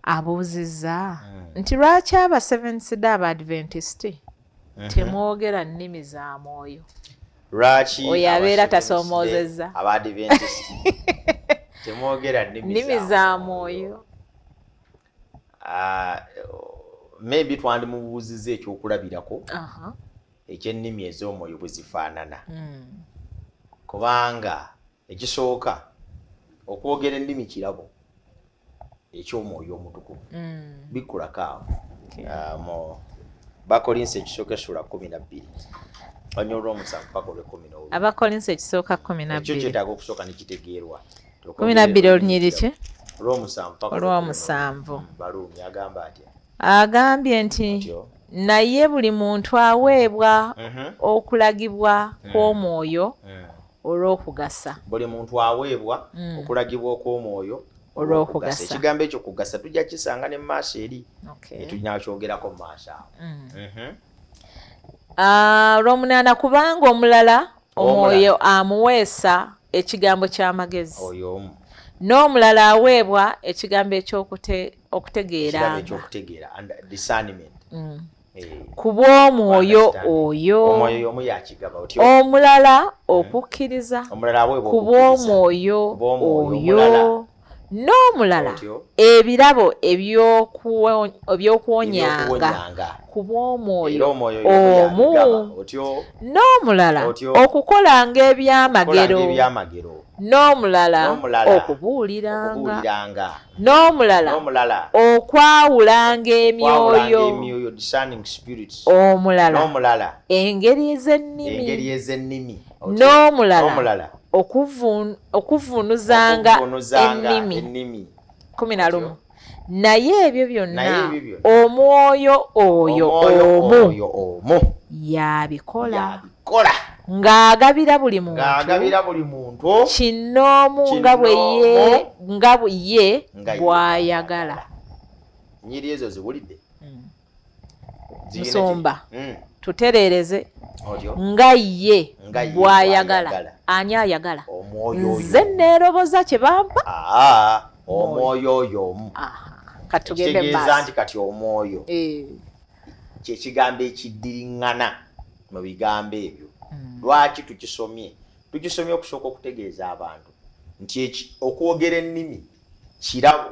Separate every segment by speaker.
Speaker 1: Abuuzizza nti lwaki aba Seventh Day Abadventist temwogera nnimi za mwoyo?
Speaker 2: Lwaki
Speaker 1: Oyo abeera tasomoozezza.
Speaker 2: Abadventist temwogera
Speaker 1: nnimi za mwoyo?
Speaker 2: Maybe twandimubuuzizza ekyokulabirako eky'ennimi ez'omwoyo bwe zifaanana. Kubanga ekisooka, okwogera ennimi kirabo eky'omwoyo omutukuvu. Bikkulako awo mu Bakolinso ekisooka essula 12 olunyiriri olw'omusanvu paka olw'ekumi n'olumu.
Speaker 1: Abakolinso ekisooka kumi
Speaker 2: Ekyo
Speaker 1: nabbiri
Speaker 2: kyetaaga okusooka nekitegeerwa.
Speaker 1: 12 olunyiriri ki?
Speaker 2: Olw'omusanvu paka
Speaker 1: Olw'omusanvu.
Speaker 2: Baluumi agamba atya?
Speaker 1: Agambye nti,
Speaker 2: Otyo.
Speaker 1: naye buli muntu aweebwa okulagibwa kw'omwoyo olw'okugasa.
Speaker 2: Buli muntu aweebwa okulagibwa okw'omwoyo
Speaker 1: olw'okugasa.
Speaker 2: Ekigambo ekyo kugasa tujja kisanga ne mumaaso eri, tulina kyogerako mu maaso awo.
Speaker 1: Ah, olw'omunaana, kubanga omulala omwoyo
Speaker 2: Omulala.
Speaker 1: amuweesa ekigambo ky'amagezi,
Speaker 2: Oyo omu.
Speaker 1: n'omulala aweebwa ekigambo
Speaker 2: Ekirabo
Speaker 1: eky'okutegeeranga
Speaker 2: ekyokutegeera and discernment.
Speaker 1: Ku bw'omwoyo
Speaker 2: Understanding.
Speaker 1: oyo.
Speaker 2: Omwoyo y'omu yakigaba otyo.
Speaker 1: Omulala okukkiriza
Speaker 2: Omulala aweebwa
Speaker 1: ku
Speaker 2: okukkiriza.
Speaker 1: bw'omwoyo
Speaker 2: Ku bw'omwoyo
Speaker 1: oyo,
Speaker 2: omulala.
Speaker 1: n'omulala
Speaker 2: Otyo.
Speaker 1: ebirabo ebyokuwonyanga
Speaker 2: Ebyokuwonyanga.
Speaker 1: ku bw'omwoyo
Speaker 2: Era omwoyo y'omu
Speaker 1: omu,
Speaker 2: yabigaba otyo.
Speaker 1: n'omulala
Speaker 2: Otyo.
Speaker 1: okukolanga ebyamagero,
Speaker 2: Okukolanga ebyamagero.
Speaker 1: n'omulala
Speaker 2: N'omulala
Speaker 1: okubuuliranga,
Speaker 2: okubuuliranga.
Speaker 1: n'omulala
Speaker 2: N'omulala
Speaker 1: okwawulanga
Speaker 2: okwawulanga
Speaker 1: emyoyo,
Speaker 2: emyoyo, discerning spirits.
Speaker 1: Omulala
Speaker 2: N'omulala
Speaker 1: engeri ez'ennimi,
Speaker 2: engeri ez'ennimi. Otyo.
Speaker 1: N'omulala
Speaker 2: N'omulala
Speaker 1: okuvuunuzanga
Speaker 2: okuvuunuzanga
Speaker 1: ennimi.
Speaker 2: Ennimi.
Speaker 1: 11, naye ebyo byonna
Speaker 2: Naye ebyo byonna
Speaker 1: omwoyo oyo
Speaker 2: Omwoyo
Speaker 1: omu
Speaker 2: oyo omu
Speaker 1: yabikola,
Speaker 2: yabikola,
Speaker 1: ng'agabira buli muntu
Speaker 2: ng'agabira buli muntu
Speaker 1: kinnoomu nga bwe ye
Speaker 2: Kinnoomu
Speaker 1: nga bwe ye
Speaker 2: nga ye
Speaker 1: bw'ayagala.
Speaker 2: Nyiri ezo ziwulidde. Zirina
Speaker 1: Musumba, tutereereze.
Speaker 2: Otyo.
Speaker 1: Nga ye
Speaker 2: Nga ye
Speaker 1: bw'ayagala.
Speaker 2: bw'ayagala.
Speaker 1: Ani ayagala?
Speaker 2: Omwoyo oyo.
Speaker 1: Nze neeroboza kye bampa?
Speaker 2: Aa, omwoyo oyo omu.
Speaker 1: Aha, katugende mu
Speaker 2: Kitegeeza
Speaker 1: maaso.
Speaker 2: nti kati omwoyo kyekigambo ekiddiriŋŋana mu bigambo ebyo. Lwaki tukisomye? Tukisomye okusooka okutegeeza abantu nti okwogera ennimi kirabo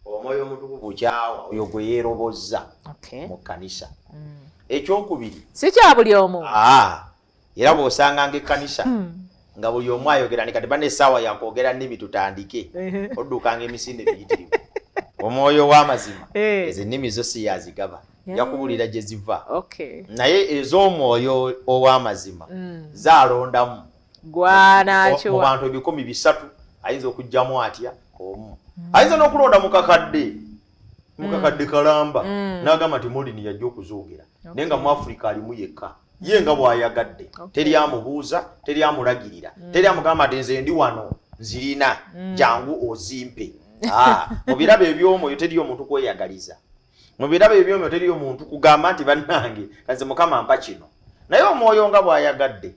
Speaker 2: omwoyo omutukuvu kyawa oyo gwe yeerobozza mu kkanisa. Ekyokubiri,
Speaker 1: Si kya buli omu.
Speaker 2: Aa, era bw'osanganga ekkanisa nga buli omu ayogera ni kati bana essaawa yakwogera nnimi tutandike, oddukanga emisinde miyitirivu. Omwoyo w'amazima ezo ennimi zo si yazigaba, yakubulira gye ziva. Naye ez'omwoyo ow'amazima zaalondamu mu
Speaker 1: Gwanakiwa.
Speaker 2: bantu 300, ayinza okugjamu atya omu, ayinza n'okulonda mukakadde kalamba n'agamba nti Molini yajja okuzoogera, naye nga mu Afurika alimu yekka ye nga bw'ayagadde. Teri amubuuza, teri amulagirira, teri amugamba nti nze ndi wano nzirina, jangu ozimpe. Ah, mu birabo eby'omwoyo teriyo omuntu kweyagaliza. Mu birabo eby'omwoyo teriyo omuntu kugamba nti bannange kanze Mukama mpa kino. Naye omwoyo nga bw'ayagadde,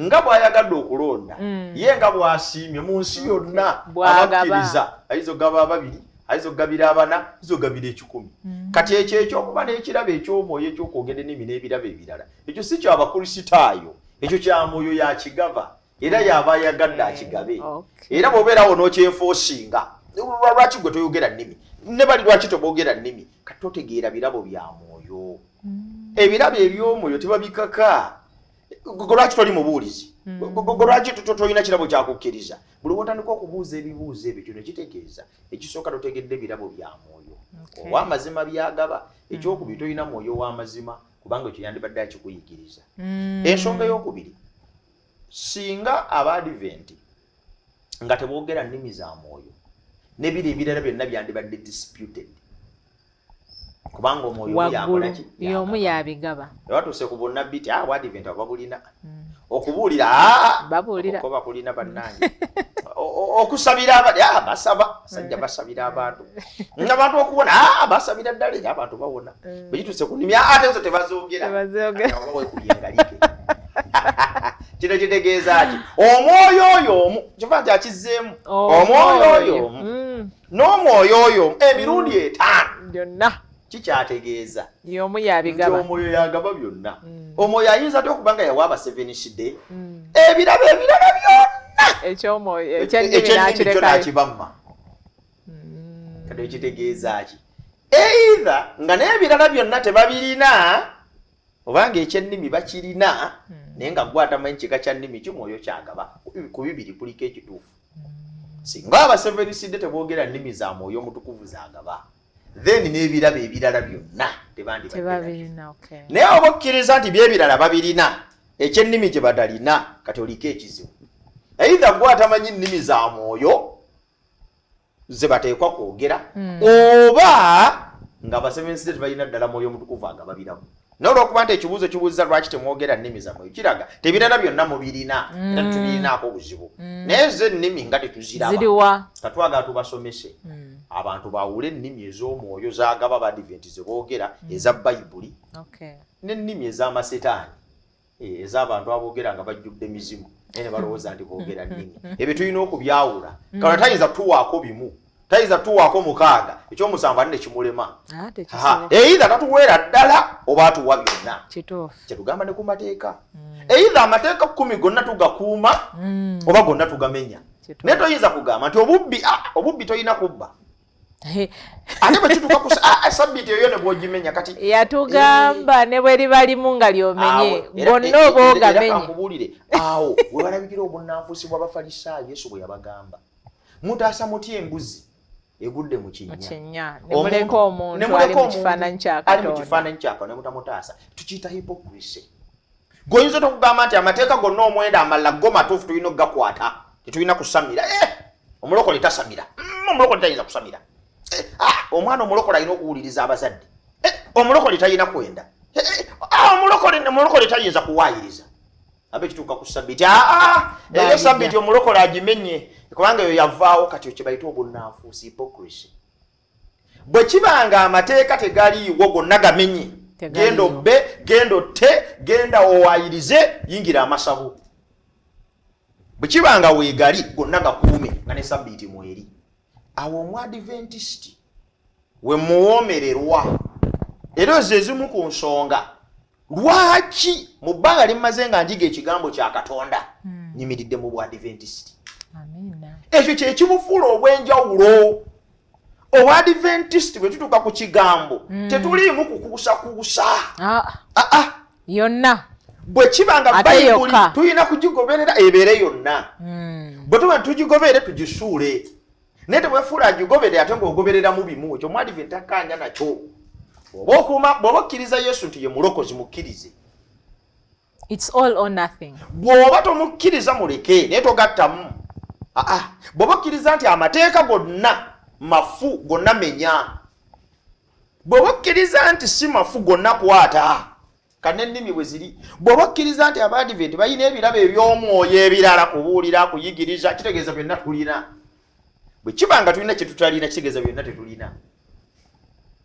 Speaker 2: nga bw'ayagadde okulonda, ye nga bw'asiimye mu nsi yonna
Speaker 1: Bw'agaba.
Speaker 2: abakkiriza, ayinza okugaba ababiri, ayinza okugabira abana, ayinza okugabira 100. Kati ekyo ekyokuba n'ekirabo eky'omwoyo ekyokwogera ennimi n'ebirabo ebirala, ekyo si kyabakristaayo, ekyo kya mwoyo yakigaba era yaba ayagadde akigabe. Era bw'obeerawo n'okyenfoosinga, lwaki gwe toyogera nnimi, ne bali lwaki toboogera nnimi, kati totegeera birabo bya mwoyo. Ebirabo eby'omwoyo tebabikaka. Gwe lwaki toli mubuulizi? Gwe lwaki tolina kirabo kyakukkiriza? Buli wotandika okubuuza ebibuuzo ebyo, kino kitegeeza ekisooka totegedde birabo bya mwoyo ow'amazima byagaba. Ekyokubiri, tolina mwoyo w'amazima, kubanga ekyo yandibadde akikuyigiriza. Ensonga eyokubiri, singa Abaadiventi nga teboogera nnimi za mwoyo, nebiri ebirala byonna byandibadde disputed, kubanga omwoyo omu
Speaker 1: Waggulu
Speaker 2: yakola ki?
Speaker 1: y'omu
Speaker 2: Yagaba.
Speaker 1: Yabigaba.
Speaker 2: Batuuse ku bonnabbi ti Abaadiventi abo babulina okubuulira, "Ah,
Speaker 1: Babuulira.
Speaker 2: ko bakulina bannange." Okusabira abali, basaba sajja basabira abantu abantu okuwona, basabira ddala era abantu bawona. Bwe kituuse ku nnimi, ate zo tebazoogera.
Speaker 1: Tebazoogera.
Speaker 2: Kati awo weekubye engalike. Kino kitegeeza ki? Omwoyo oyo omu, kifa nti akizzeemu, omwoyo oyo omu. N'omwoyo oyo emirundi 5
Speaker 1: byonna
Speaker 2: kikyategeeza
Speaker 1: y'omu yabigaba.
Speaker 2: Omwoyo yagaba byonna. Omwoyo ayinza atya okuba nga yawa Abaseventh Day ebirabo ebirala byonna,
Speaker 1: ekyomwoyo ekyennimi kyo
Speaker 2: n'akibamma? Kati ekitegeeza ki? Either nga n'ebirala byonna tebabirina, obanga ekyennimi bakirina, naye nga gwe atamanyi kika kya nnimi ki mwoyo kyagaba. Ku bibiri kuliko ekituufu. Singa Abaseventh Day teboogera nnimi za mwoyo omutukuvu zagaba, then n'ebirabo ebirala byonna
Speaker 1: tebandibadde.
Speaker 2: Naye oba okkiriza nti byebirala babirina, ekyennimi kye batalina, kati oliko ekizibu. Either gwe atamanyi nnimi za mwoyo ze bateekwa kwogera, oba nga Abaseventh Day tebalina ddala mwoyo omutukuvu agababiramu. Naye olwokuba nti ekibuuzo kibuuziza lwaki temwogera nnimi za mwoyo, kiraga tebirala byonna mubirina, era tubirinaako obuzibu. Naye zo ennimi nga tetuziraba, katwagala tubasomese abantu baawule ennimi ez'omwoyo zagaba Abadventi ze boogera eza Bayibuli, n'ennimi ez'amasetaani ez'abantu aboogera nga bajjudde mizimu naye ne balowooza nti boogera nnimi. Ebyo tulina okubyawula. Kano tayinza tuwaako bimu, tayinza tuwaako 6, ekyomusanvu ate ne kimulema. Either tatuweera ddala oba atuwa byonna. Kyetugamba ne ku mateeka. Either amateeka 10 gonna tugakuuma oba gonna tugamenya. Naye toyinza kugamba nti obubbi toyina kubba. Ate bwe kituuka ku sabbiiti eyo ne bw'ogimenya kati
Speaker 1: yatugamba ne bwe liba limu nga lyomenye gonna oba ogamenye.
Speaker 2: Era kankubuulire awo we balabikira obunnanfuusi bw'Abafalisaayo Yesu bwe yabagamba, mutaasa mutya embuzi egudde mu kinnya
Speaker 1: ne muleka omuntu ali mu kifaananyi kya
Speaker 2: Katonda, ali mu kifaananyi kya Katonda ne mutamutaasa. Tukiyita hypocrisy. Gweoyinza okugamba nti amateeka gonna 9 amalala go matuufu tulina okugakwata, tetulina kusamira. Omulokole tasamira, omulokole tayinza kusamira. Omwana omulokole alina okuwuliriza abazadde, omulokole talina kwenda, omulokole tayinza kuwaayiriza. Abe kituuka ku sabbiiti, era sabbiiti omulokole agimenye kubanga eyo yavaawo. Kati kye bayita obunnanfuusi, hypocrisy. Bwe kibanga amateeka tegaliiwo gonna gamenye, genda obbe, genda otte, genda owaayirize, yingira amasabo. Bwe kibanga weegali gonna gakuume nga ne sabbiiti mweri. Awo omwadventisiti we muwoomererwa. Era ezo ezimu ku nsonga lwaki mu bbanga limmaze nga njiga ekigambo kya Katonda nyimiridde mu bwadventisiti. Ekyo kye kibufuula obw'enjawulo. Obwadventisiti bwe tutuuka ku kigambo tetuliimu kukuusakuusa.
Speaker 1: Yonna
Speaker 2: bwe kiba nga Bayibuli tulina kugigoberera ebeere yonna. Bwe tuba tugigoberere tugisuule. Naye tebwefuula agigoberere ate ng'ogoberera mu bimu, ekyo omwadventi akkaanya nakyo. Bw'oba okkiriza Yesu nti ye mulokozi, mukkirize.
Speaker 1: It's all or nothing.
Speaker 2: Bw'oba tomukkiriza muleke, naye togattamu. Bw'oba okkiriza nti amateeka gonna mafu, gonna menya. Bw'oba okkiriza nti si mafu, gonna kwata. Kane ennimi bwe ziri. Bw'oba okkiriza nti Abadventi balina ebirabo eby'omwoyo ebirala, kubuulira, kuyigiriza, kitegeeza byonna tulina. Bwe kiba nga tulina kye tutalina, kitegeeza byonna tetulina.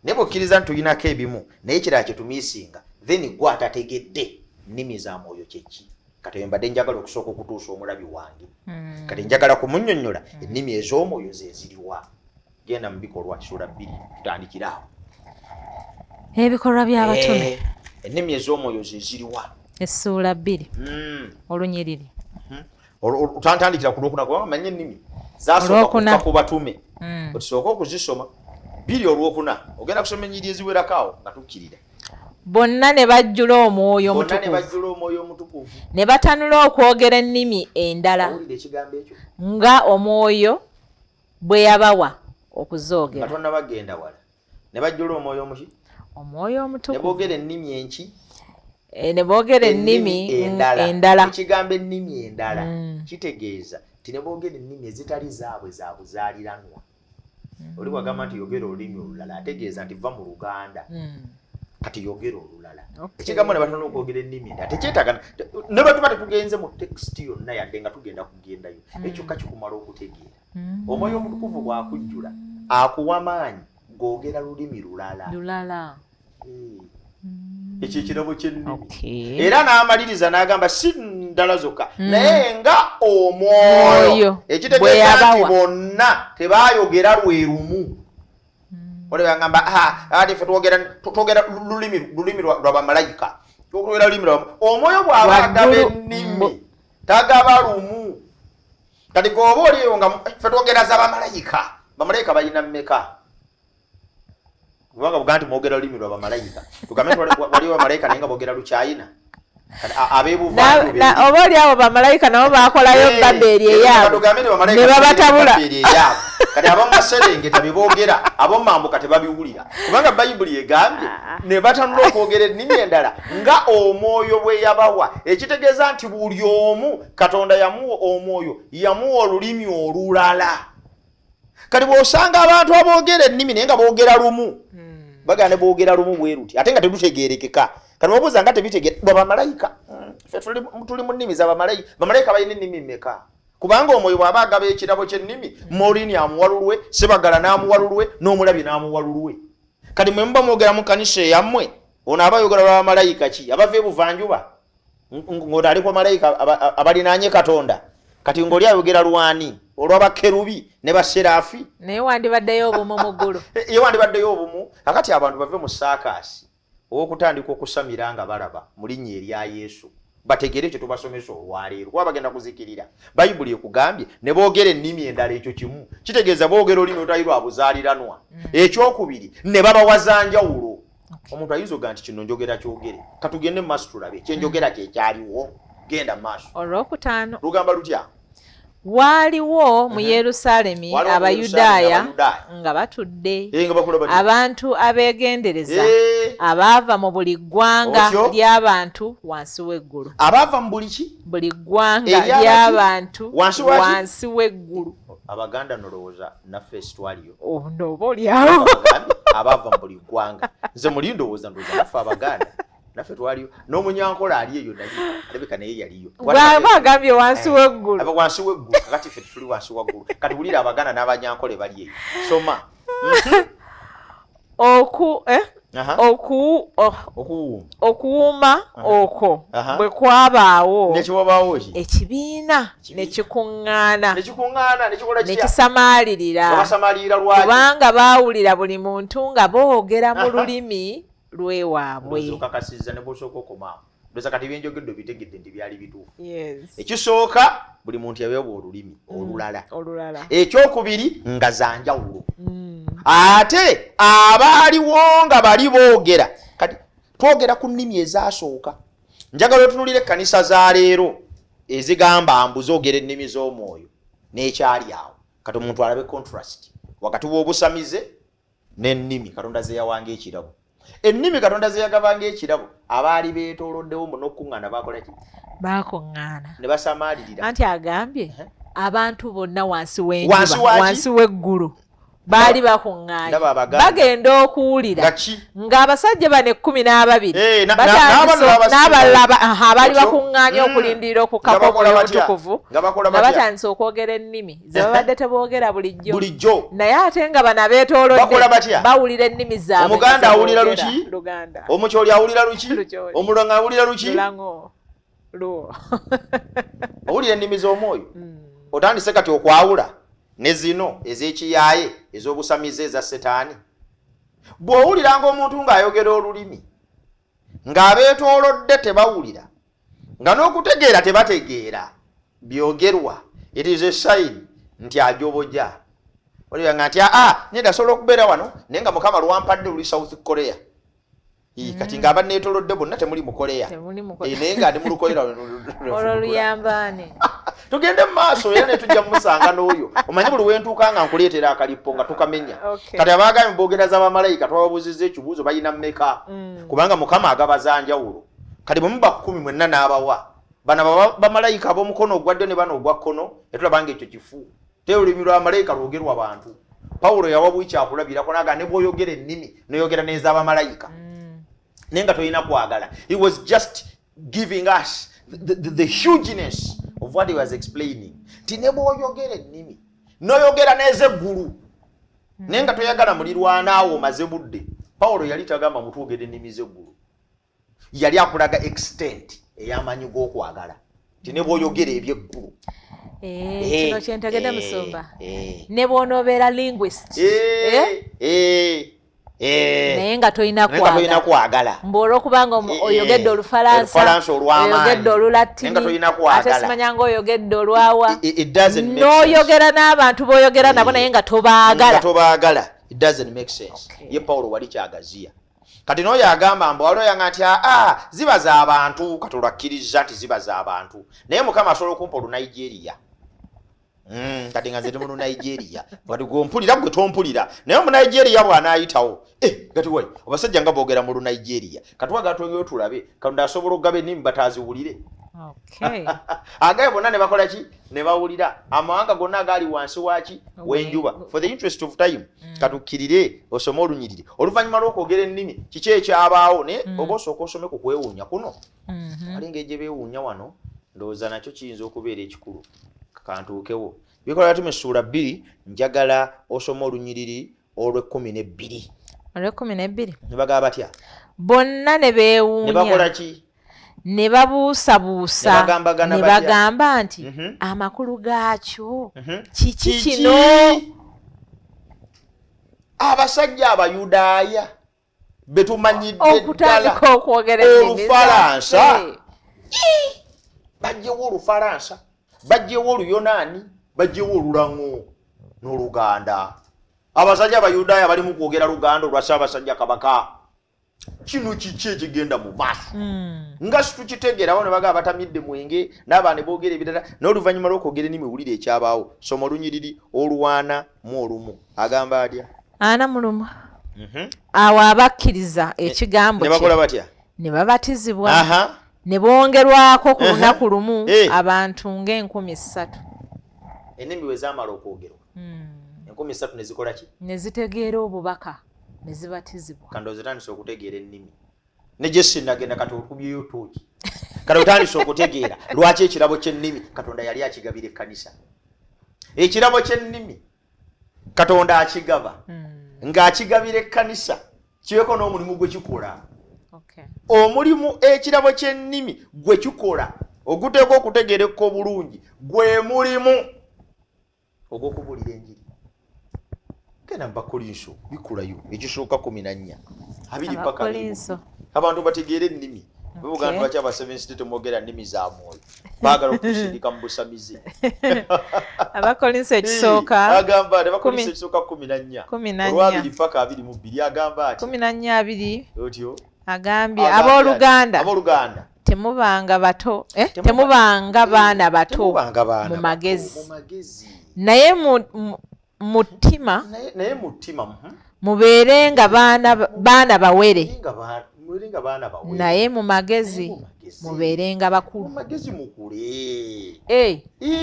Speaker 2: Naye bw'okkiriza nti tulinako ebimu naye ekirala kye tumiisinga, then gwe atategedde nnimi za mwoyo kye ki. Kati mbadde njagala okusooka okutuusa omulabi wange. Kati njagala kumunnyonnyola ennimi ez'omwoyo ze ziriwa. Genda mu Bikolwa ssuula 2 tutandikire awo.
Speaker 1: Ebikolwa by'Abatume.
Speaker 2: Ennimi ez'omwoyo ze ziriwa.
Speaker 1: Essuula 2. Olunyiriri.
Speaker 2: Otantandikira ku lwokuna kubanga manye ennimi zasooka kuva ku batume. Otusooka okuzisoma 2 olwokuna, ogenda kusoma ennyiriri eziwerako awo nga tukkirira.
Speaker 1: Bonna ne bajjula omwoyo omutukuvu, ne batanula okwogera ennimi endala nga omwoyo bwe yabawa okuzoogera.
Speaker 2: Katonda bagenda wala ne bajjula omwoyo omuki?
Speaker 1: Omwoyo omutukuvu.
Speaker 2: Ne boogera ennimi enki?
Speaker 1: Ne boogera ennimi endala.
Speaker 2: Ekigambo ennimi endala kitegeeza nti ne boogera ennimi ezitali zaabwe za buzaaliranwa. Oli bw'agamba nti yogera olulimi olulala, ategeeza nti va mu Luganda. Kati yogera olulala. Ekigambo ne batandika okwogera ennimi endala tekyetaaga, ne bwe tuba tetugenze mu tekisiti yonna yadde nga tugenda kugendayo, ekyo kikumala okutegeera. Omwoyo omutukuvu bw'akujjula akuwa maanyi g'ogera lulimi lulala. Ekyo ekirabo ky'ennimi. Era n'amaliriza n'agamba si ndala zokka, naye nga omwoyo, ekitegeeza nti bonna tebaayogera lwe lumu. Olaba ngamba ate ffe twogera lulimi lwa bamalayika, twogera lulimi lwa omwoyo bw'aba agaba ennimi tagaba lumu. Kati gwoba oliyo nga ffe twogera za bamalayika, bamalayika balina mmeka? Kubanga buga nti mwogera lulimi lwa bamalayika, tugambe nti waliwo bamalayika naye nga boogera Luchina.
Speaker 1: Oba oli abo bamalayika nabo baakolayo Babeli eyaabwe ne babatabula.
Speaker 2: Kati ab'omu tebboogera, ab'omu tebabiwulira, kubanga Bayibuli egambye ne batanula okwogera ennimi endala nga omwoyo bwe yabawa. Ekitegeeza nti buli omu Katonda yamuwa omwoyo, yamuwa olulimi olulala. Kati bw'osanga abantu aboogera ennimi naye nga boogera lumu, bagamba ne boogera lumu bwe luti ate nga terutegeerekeka. Kati babuuza nga tebitegeere bamalayika. Ffe tuli mu nnimi za bamalayika. Bamalayika balina ennimi mmeka? Kubanga omwoyo bw'aba agaba ekirabo ky'ennimi, Morini amuwalulwe, Sebagala n'amuwalulwe, n'omulabi n'amuwalulwe. Kati mwe muba mwogera mu kkanisa eyammwe, ono aba ayogera lwa bamalayika ki? Abava ebuvanjuba ng'ono aliko malayika abalinaanye Katonda. Kati ng'oli ayogera lwani? Olw'abakerubi ne baseraafi.
Speaker 1: Naye wandibaddeyo obumu mu ggulu.
Speaker 2: Ye wandibaddeyo obumu. Akati abantu bave mu saakaasi ow'okutandika okusamira nga balaba mu linnya erya Yesu, bategeere ekyo tubasomesa olwaleero, kuba bagenda kuzikirira. Bayibuli ekugambye ne boogera ennimi endala, ekyo kimu kitegeeza boogera olulimi olutali lwa buzaaliranwa. Ekyokubiri ne babawaza njawulo. Omuntu ayinza okuga nti kino njogera kyogere, katugende mu maaso tulabe kyenjogera kyekyaliwo. Genda mu maaso.
Speaker 1: Olwokutaano
Speaker 2: lugamba lutya?
Speaker 1: Waaliwo mu Yerusaalemi Abayudaaya nga batudde, abantu abeegendereza abaava mu buli ggwanga ly'abantu wansi w'eggulu.
Speaker 2: Abaava mu buli ki?
Speaker 1: Buli ggwanga ly'abantu wansi w'eggulu.
Speaker 2: Abaganda nolowooza naffe sitwaliyo.
Speaker 1: Oba oliawo.
Speaker 2: Abaava mu buli ggwanga. Nze muli ndowooza naffe Abaganda naffe twaliyo. N'omunyankola ali eyo naye alabika naye yaliyo.
Speaker 1: Bw'aba agambye wansi w'eggulu.
Speaker 2: Aba wansi w'eggulu, kakati ffe tuli wansi wa ggulu. Kati wulira Abaganda n'Abanyankole bali eyo. Soma.
Speaker 1: Okuwuuma okwo bwe kwabaawo, ekibiina ne kikuŋŋaana ne kisamaalirira, kubanga baawulira buli muntu nga boogera mu lulimi lwewaabwe.
Speaker 2: Okakasizza ne bw'osooka okomaawo. Ndowooza kati byenjogedde obitegedde nti byali bituufu. Ekisooka buli muntu yaweebwa olulimi olulala. Ekyokubiri nga za njawulo. Ate abaaliwo nga bali boogera. Kati twogera ku nnimi ezasooka. Njagala otunuulire ekkanisa za leero ezigamba mbu zoogera ennimi z'omwoyo n'ekyali awo. Kati omuntu alabe contrast wakati w'obusamize n'ennimi Katonda ze yawanga ekirabo. Ennimi Katonda ze yagabanga ekirabo, abaali beetooloddewo mbu n'okukuŋŋaana baakola ki?
Speaker 1: Baakuŋŋaana.
Speaker 2: Ne basamaalirira.
Speaker 1: Anti agambye abantu bonna wansi w'enjuba, wansi w'eggulu baali bakuŋŋaanye, bagenda okuwulira ng'abasajja bano 12 n'abalala abaali bakuŋŋaanye okulindirira okukka kw'Omwoyo Omutukuvu nga batandise okwogera ennimi ze babadde teboogera bulijjo, naye ate nga bano abeetoolodde bawulira ennimi zaabwe.
Speaker 2: Omuganda awulira luki? Omukyoli awulira luki? Omulongo awulira luki? Owulira ennimi z'omwoyo. Otandise kati okwawula ne zino ez'ekiyaaye ez'obusamize eza Setaani. Bw'owuliranga omuntu ng'ayogera olulimi ng'abeetoolodde tebawulira, nga n'okutegeera tebategeera byogerwa, it is a sign nti ajoboja. Oliranga nti neda asobola okubeera wano naye nga Mukama lwampadde luli South Korea. Kati ng'aba neetoolodde bonna temuli mu Korea, naye nga ndi mu Lukorea.
Speaker 1: Olwo luyambaane.
Speaker 2: Tugende mu maaso era ne tujja musanga n'oyo. Omanyi buli wentuuka nga nkuleetera akalipo nga tukamenya. Kati abaagambye boogera za bamalayika twababuuzizza ekibuuzo balina mmeka? Kubanga Mukama agaba za njawulo. Kati bwe muba 10 mwenna n'abawa, bano bamalayika ab'omukono ogwa ddyo ne bano ogwa kkono, ne tulaba nga ekyo kifu. Te olulimi lwa malayika lwogerwa bantu. Pawulo yawa bwikyakulabirako n'agamba ne bw'oyogera ennimi n'oyogera n'ez'abamalayika, naye nga tolina kwagala. He was just giving us the hugeness of what he was explaining. Nti ne bw'oyogera ennimi n'oyogera n'ez'eggulu naye nga toyagala mulirwanaawo omaze budde. Pawulo yali tagamba mutwogera ennimi z'eggulu. Yali akulaga extent ey'amaanyi g'okwagala nti ne bw'oyogera ebyeggulu.
Speaker 1: Kino kyentegedde musumba, ne bw'onoobeera linguist naye nga tolina
Speaker 2: kwagala,
Speaker 1: mbu olwokubanga oyogedde Olufalansa, oyogedde Olulatini, ate simanya nga oyogedde olwawa, n'oyogera n'abantu b'oyogera nabo naye nga tobaagala.
Speaker 2: It doesn't make sense. Ye Paulo wali kyagaziya. Kati n'oyo agamba mbu waliwo yanga nti aa ziba z'abantu, kati olwakkiriza nti ziba z'abantu, naye Mukama asobola okumpa Olunigeria. Kati nga nze ndi mu Lunigeria, kati gwompulira gwe tompulira, naye Omunigeria bw'anaayitawo kati wai abasajja nga boogera mu Lunigeria, kati wagala twongeyo tulabe Katonda asobola okugaba ennimi bataaziwulire. Agaye bonna ne bakola ki? Ne bawulira. Amawanga gonna agaali wansi waki? W'enjuba. For the interest of time, katukkirire osome olunyiriri. Oluvannyuma lw'okwogera ennimi kiki ekyabaawo? Naye oba osooka osome ku kwewuunya kuno. Ali engeri gye beewuunya wano, ndowooza nakyo kiyinza okubeera ekikulu. Kantuukewo. Bikolwa Bitume ssuula 2, njagala osome olunyiriri olw'e12.
Speaker 1: Olw'e12.
Speaker 2: Ne bagamba batya?
Speaker 1: Bonna ne beewuunya.
Speaker 2: Ne bakola ki?
Speaker 1: Ne babuusabuusa, ne bagamba nti amakulu gaakyo kiki kino?
Speaker 2: Abasajja Abayudaaya be tumanyidde ddala
Speaker 1: okutandika okwogera
Speaker 2: Olufalansa, bajjewo Olufalansa, bajjewo Oluyonaani, bajjewo Olulaŋo n'Oluganda. Abasajja Abayudaaya bali mu kwogera Luganda olwa Ssaabasajja Kabaka. Kino kiki ekigenda mu maaso? Nga situkitegeerawo. Ne bagamba batamidde mwenge n'abaana ne boogera ebirala. N'oluvannyuma lw'okwogera ennimi wulira ekyabaawo. Soma olunyiriri olwana mu olumu. Agamba atya?
Speaker 1: 41. Awo abakkiriza ekigambo
Speaker 2: ne bakola batya?
Speaker 1: Ne babatizibwa, ne bongerwako ku lunaku lumu abantu ng'enkumu 3.
Speaker 2: Ennimi bwe zaamala okwogerwa, 3000 ne zikola ki?
Speaker 1: Ne zitegeera obubaka ne zibatizibwa.
Speaker 2: Kandoozi otandise okutegeera ennimi ne gye sinnagenda, kati okubyeyo tooki. Kati otandise okutegeera lwaki ekirabo ky'ennimi Katonda yali akigabira ekkanisa. Ekirabo ky'ennimi Katonda akigaba ng'akigabira ekkanisa kibeeko n'omulimu gwe kikola. Omulimu ekirabo ky'ennimi gwe kikola oguteeka okutegeereka obulungi gwe mulimu ogw'okubuulira enjiri. Genda mu Bakolinso, bikulayo ekisooka 14 2 paka
Speaker 1: Abakolinso.
Speaker 2: Abantu bategeere ennimi. Bavuga nti lwaki aba Seventh Day temwogera nnimi za mwoyo, baagala okutusindika mu busamize.
Speaker 1: Abakolinso ekisooka
Speaker 2: agamba ati Abakolinso ekisooka 14
Speaker 1: 14
Speaker 2: olwabiri paka 22 agamba ati
Speaker 1: 14:2
Speaker 2: otyo
Speaker 1: agambye, abooluganda,
Speaker 2: abooluganda,
Speaker 1: temubanga bato, temubanga baana bato
Speaker 2: temubanga baana
Speaker 1: mu
Speaker 2: bato
Speaker 1: magezi.
Speaker 2: Mu magezi.
Speaker 1: Naye mu ttima
Speaker 2: naye mu ttima
Speaker 1: mubeerenga baana bawere,
Speaker 2: mubeerenga baana bawere,
Speaker 1: naye mu magezi
Speaker 2: naye mu magezi
Speaker 1: mubeerenga bakulu.
Speaker 2: Mu magezi mukule.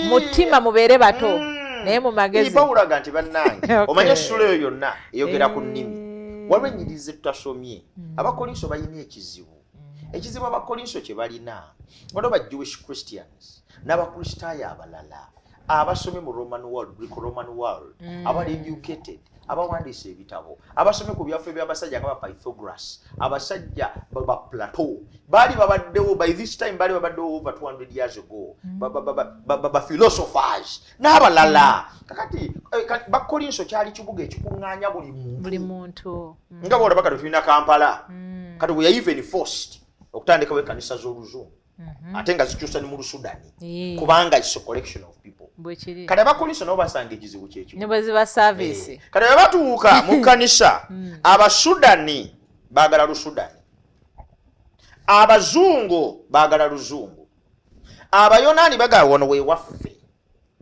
Speaker 1: Mu ttima mubeere bato, naye mu magezi.
Speaker 2: Pawulo aga nti bannange, omanye essula eyo yonna eyogera ku nnimi, waliwo ennyiriri ze tutasomye. Abakolinso balina ekizibu. Ekizibu Abakolinso kye balina, waliwo ba Jewish Christians n'Abakristaayo abalala abasomye mu Roman world, Greek Roman world, abali educated, abawandiisa ebitabo, abasomye ku byaffe by'abasajja nga ba Pythagoras, abasajja ba Plato, baali babaddewo by this time, baali babaddewo over 200 years ago, ba philosophers n'abalala. Kakati Bakolinso kyali kibuga ekikuŋŋaanya buli muntu.
Speaker 1: Buli muntu.
Speaker 2: Nga bw'olaba kati tulina Kampala, kati we are even forced okutandikawo ekkanisa z'Oluzungu, ate nga zikyusa ne mu Lusudani, kubanga it's a collection of people.
Speaker 1: Bwe kiri.
Speaker 2: Kati Abakolinso nabo basanga ekizibu kyekimu.
Speaker 1: Ne bwe ziba service.
Speaker 2: Kati bwe batuuka mu kkanisa, Abasudani baagala Lusudani, Abazungu baagala Luzungu, Abayonaani bagamba wano wewaffe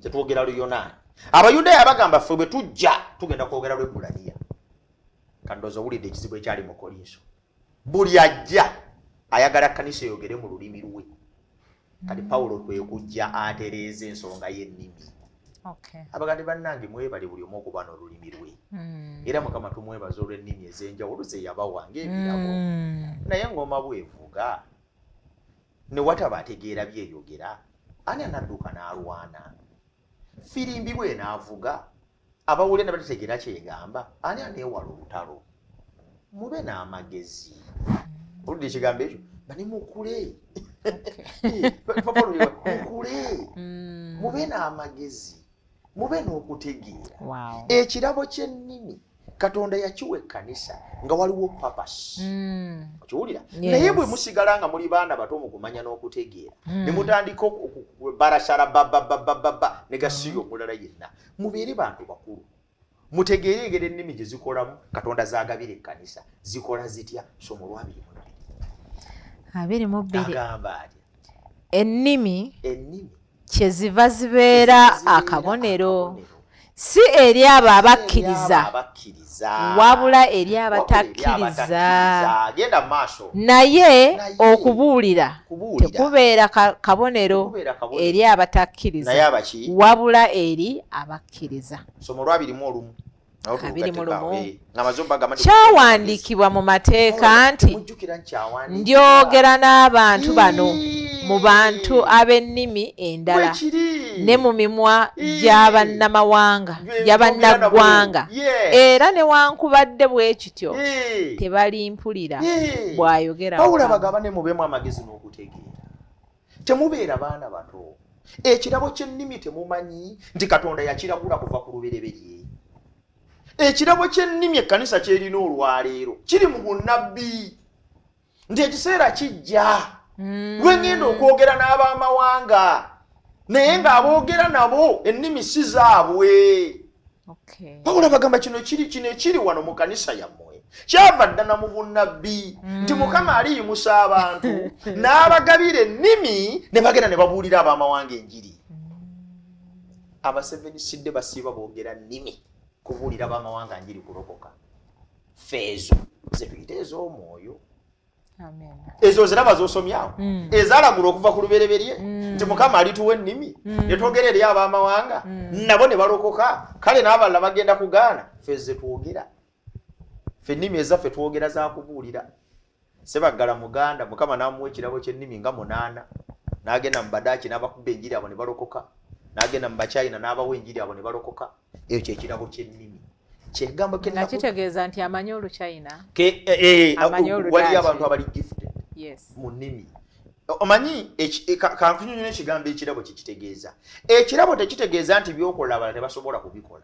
Speaker 2: tetwogera Luyonaani, Abayudaaya bagamba ffe bwe tujja tugenda kwogera Lwebbulaniya. Kandooza owulidde ekizibu ekyali mu Kolinso. Buli ajja ayagala kkanisa eyogere mu lulimi lwe. Kati Pawulo kwe kujja atereeza ensonga y'ennimi. Abaganda bannange, mwebale buli omu okuba n'olulimi lwe. Era Mukama tumwebaza olw'ennimi ez'enjawulo ze yabawa ng'ebirabo. Naye ngoma bwevuga ne wataba ategeera byeyogera, ani anadduka n'alwana? Firimbi bw'enaavuga abawulira ne batategeera kyegamba, ani aneewala olutalo? Mube n'amagezi. Oludde ekigambo ekyo, Bane mukule. Mukule. Mube n'amagezi. Mube n'okutegeera. Ekirabo ky'ennimi Katonda yakiwa ekkanisa nga waliwo purpose. Okiwulira? Naye bwe musigala nga muli baana bato mu kumanya n'okutegeera, ne mutandika barasala ba ne gasiya omulala yenna. Mubeere bantu bakulu. Mutegeere engeri ennimi gye zikolamu, Katonda z'agabira ekkanisa. Zikola zitya? Soma olwa 22.
Speaker 1: Agamba atya? Ennimi kye ziva zibeera akabonero. Si eri abo abakkiriza, wabula eri abatakkiriza. Naye okubuulira tekubeera kabonero eri abatakkiriza, wabula eri abakkiriza. Kyawandiikibwa mu mateeka nti ndyogera n'abantu bano mu bantu ab'ennimi endala ne mu mimwa gy'abannamawanga gy'abannaggwanga, era newankubadde bwe kityo tebalimpulira, bw'ayogera.
Speaker 2: Pawulo abagamba ne mubeemu amagezi n'okutegeera, temubeera baana bato. Ekirabo ky'ennimi temumanyi nti Katonda yakiragula kuva ku lubereberye. Ekirabo ky'ennimi ekkanisa kyerina olwaleero kiri mu bunnabbi nti ekiseera kijja lwe ngenda okwogera n'abamawanga, naye ng'aboogera nabo ennimi si zaabwe. Pawulo abagamba kino ekiri wano mu kanisa yammwe kyava ddala mu bunnabbi nti Mukama aliyimusa abantu n'abagabira ennimi ne bagenda ne babuulira abamawanga enjiri. Abaseveniside basiiba boogera nnimi kubuulira abamawanga njiri kulokoka. Feezo ze tuyita ez'omwoyo. Ezo ziraba z'osomyawo ezaalagula okuva ku lubereberye nti Mukama alituwa ennimi ne twogera eri abamawanga nabo ne balokoka, kale n'abalala bagenda kugaana. Ffe ze twogera, ffe ennimi ezaffe twogera za kubuulira. Sebaggala Muganda, Mukama n'amuwa ekirabo ky'ennimi nga 8, n'agenda mu Badaaki n'abakuba enjiri abo ne balokoka, n'agenda mu Bachina n'abawa enjiri abo ne balokoka. Ekyo kyekirabo ky'ennimi. Kyegambo
Speaker 1: kitegeeza nti amanyi Oluchina,
Speaker 2: wali abantu abali gifted mu nnimi. Omanyi kankunyonyola ekigambo ekirabo kye kitegeeza. Ekirabo tekitegeeza nti by'okola abalala tebasobola kubikola.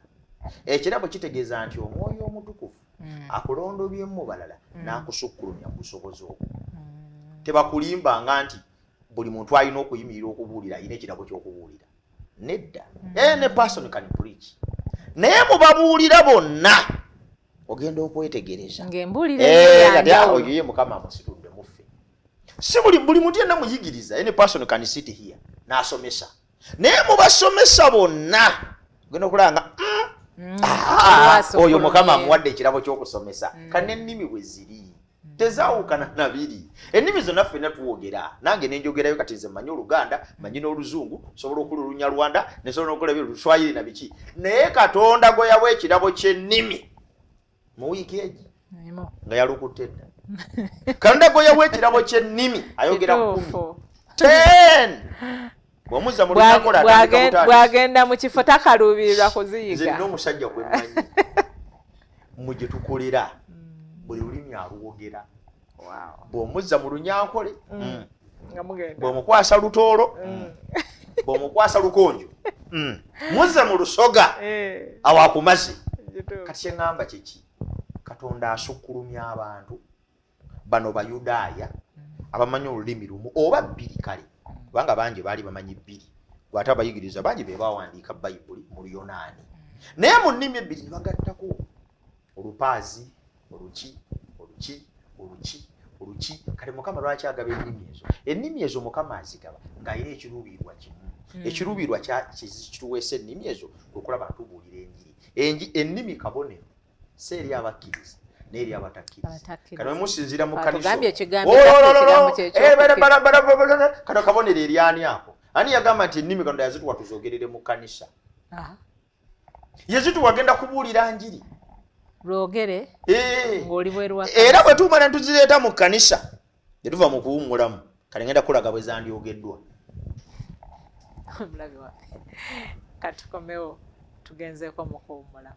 Speaker 2: Ekirabo kitegeeza nti Omwoyo Omutukuvu akulondobyemu mu balala n'akusukkulumya mu busobozi obwo. Tebakulimbanga nti buli muntu alina okuyimirira okubuulira alina ekirabo ky'okubuulira. Nedda. Any person can preach. Naye mubabuulira bonna ogenda okwetegereza
Speaker 1: ng'embuulira
Speaker 2: oyo ye Mukama amusitudde muffe. Si buli muntu yenna muyigiriza. Any person can sit here n'asomesa, naye mubasomesa bonna ogenda okulaba nga oyo Mukama amuwadde ekirabo ky'okusomesa. Kane ennimi bwe ziri tezaawukana nabiri. Ennimi zonna ffenna tuwogera, nange nenjogerayo. Kati nze mmanyi Oluganda, mmanyi n'Oluzungu, nsobola okula Olunyarwanda, nesobola n'okola Oluswayiri na biki. Naye Katonda gwe yawa ekirabo ky'ennimi mu wiiki egi nga yalukutte dda. Katonda gwe yawa ekirabo ky'ennimi ayogera 10 10 bw'omuzza mu Lunyankole
Speaker 1: bw'agenda mu kifo takaluubirirwa kuziyiga.
Speaker 2: Nze nina omusajja gwe mmanyi mu gye tukolera, buli lulimi aluwogera. Bw'omuzza mu Lunyankole, bw'omukwasa Lutoolo, bw'omukwasa Lukonjo, muzze mu Lusoga, awo akumaze. Kati kyeŋŋamba kiki? Katonda asukkulumya abantu bano Bayudaaya abamanyi olulimi lumu oba bbiri, kale kubanga bangi baali bamanyi bbiri, gwate abayigiriza bangi be bawandiika Bayibuli mu Luyonaani, naye mu nnimi ebbiri ne bagattako Olupaazi, oluki oluki oluki oluki. Kale Mukama lwaki agaba ennimi ezo? Ennimi ezo Mukama azigaba ng'alina ekiruubirirwa kimu. Ekiruubirirwa kituweesa ennimi ezo kwe kulaba tubuulira enjiri. Ennimi kabonero si eri abakkiriza n'eri abatakkiriza. Kano musinziira mu
Speaker 1: kanisa
Speaker 2: kano kabonero eri ani ako? Ani yagamba nti ennimi Katonda yazituwa tuzogerere mu kanisa? Yazituwa genda kubuulira njiri
Speaker 1: lwogere ng'oli bweru wa
Speaker 2: era bwe tumala ne tuzireeta mu kkanisa tetuva mu kuwummulamu. Kale ngenda kulaga bwe zandyogeddwa.
Speaker 1: Omulabi wange, katukomewo tugenzeeko mu kuwummulamu.